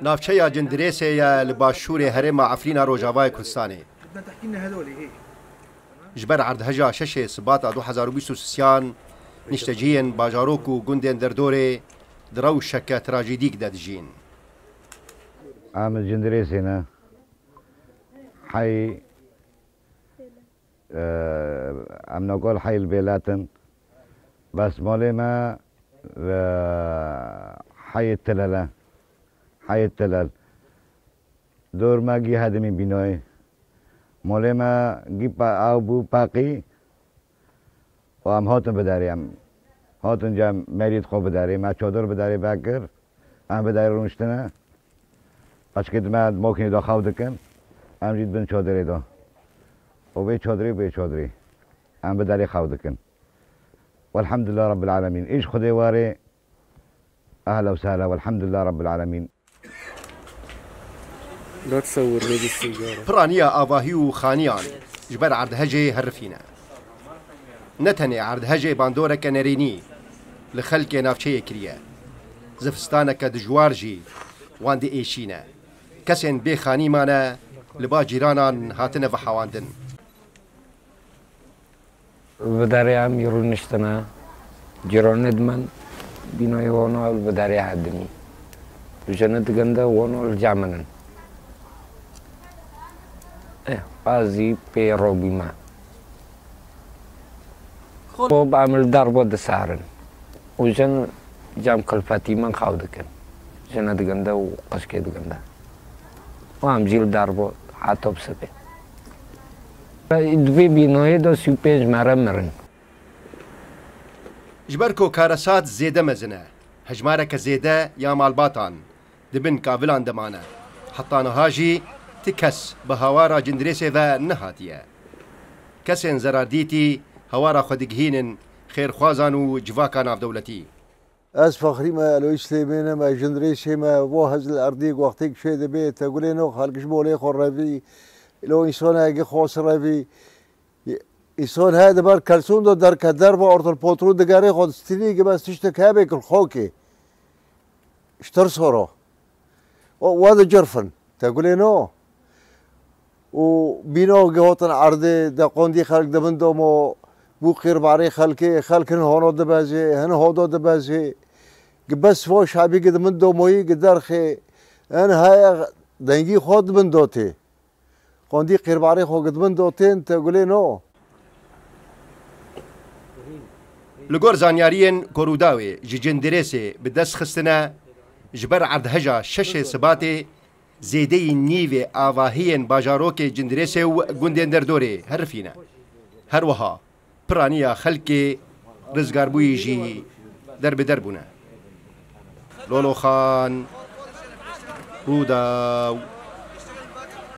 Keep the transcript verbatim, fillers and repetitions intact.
Navçeya Cindirêsê ye li başûrê herêma Efrîna Rojavayê Kurdistanê. Ji ber erdheja şeşê Sibata du hezar û bîst û sêyan niştecihên bajarok û gundên derdorê di rewşeke trajîdîk de dijîn. Em li Cindirêsê ne. Hey, e, em nagol hey li Bêlet in. Bes malê me, e, hey Tilel e. Hey Tilel. Dor me gî hedimî bînayê. Malê me gî pe-, ew bû peqî. Û em hatin bi derê, em hatin cem merîd xwe bi derê, me çadir bi derê vekir, em bi derê rûniştine. Qeçkê di me mokinê de xew dikin, em jî di bin çadirê de. Û vê çadirê, vê çadirê. Em bi derê xew dikin. Welhamdulillah Rabbil Alemîn. Îş Xwedê warê. Ehla û sehla, welhamdulillah Rabbil Alemîn. Piraniya avahî û xaniyan ji ber erdhejê herifîne. Ne tenê erdhejê bandoreke nerênî li xelkê navçeyê kiriye. Zivistaneke dijwar jî wan diêşîne. Kesên bê xanî mane li ba cîranan hatine vehewandin. Bi derê em jî rûniştine. Cîranê di min bînayê wana li bi derê hedimî. Jine diginde wana li cem min in. Eh, ez jî pê robîme. Xwe em li derbo diserin. Û jin cem kulfetî min xew dikin. Jine diginde û qeçkê diginde. Û em jî li derbo heta bi sibê. Di vê bînayê de sî û pênc mere mirin. Ji ber ku karesat zêde mezin e, hejmareke zêde ya malbatan di bin kavilan de mane. Heta niha jî ti kes bi hawara Cindirêsê ve nehatiye. Kesên zerardîtî hawara xwe digihînin xêrxwazan û civaka navdewletî. Ez Fexrî me, Eloîs Lêmê ne me, Cindirêsê me, vo hez li erdî wextêk çê dibe, te gulê no xelk ji molê xwe revî, lo însoneke xos revî. Îson he di ber kelson de derke derva ortol potrû digerê xwe distînî ki bes tiştek hebe kir xokê. Ji tirsoro. O, we dicirfin. Te gulê no. Û bîno gihotin erdê, de qondî xelk di bin domo, bû qîrbarê xelkê, xelk hin hono dibezê, hin hodo dibezê. Gi bes vo şabî gi di bin domoyî, gi derxê, hin haya dengî xwe di bin dotê. Qondî qîrbarê xwe gi di bin dotên, te gulê no. Li gor zanyariyên ku Rûdawê ji Cindirêsê bi dest xistine, ji ber erdheja şeşê Sibatê zêdeyî nîvê avahiyên bajarokê Cindirêsê û gundên derdorê herifîne. Her wiha piraniya xelkê rizgarbûyî jî derbider bûne. Lolo Xan, Rûdaw.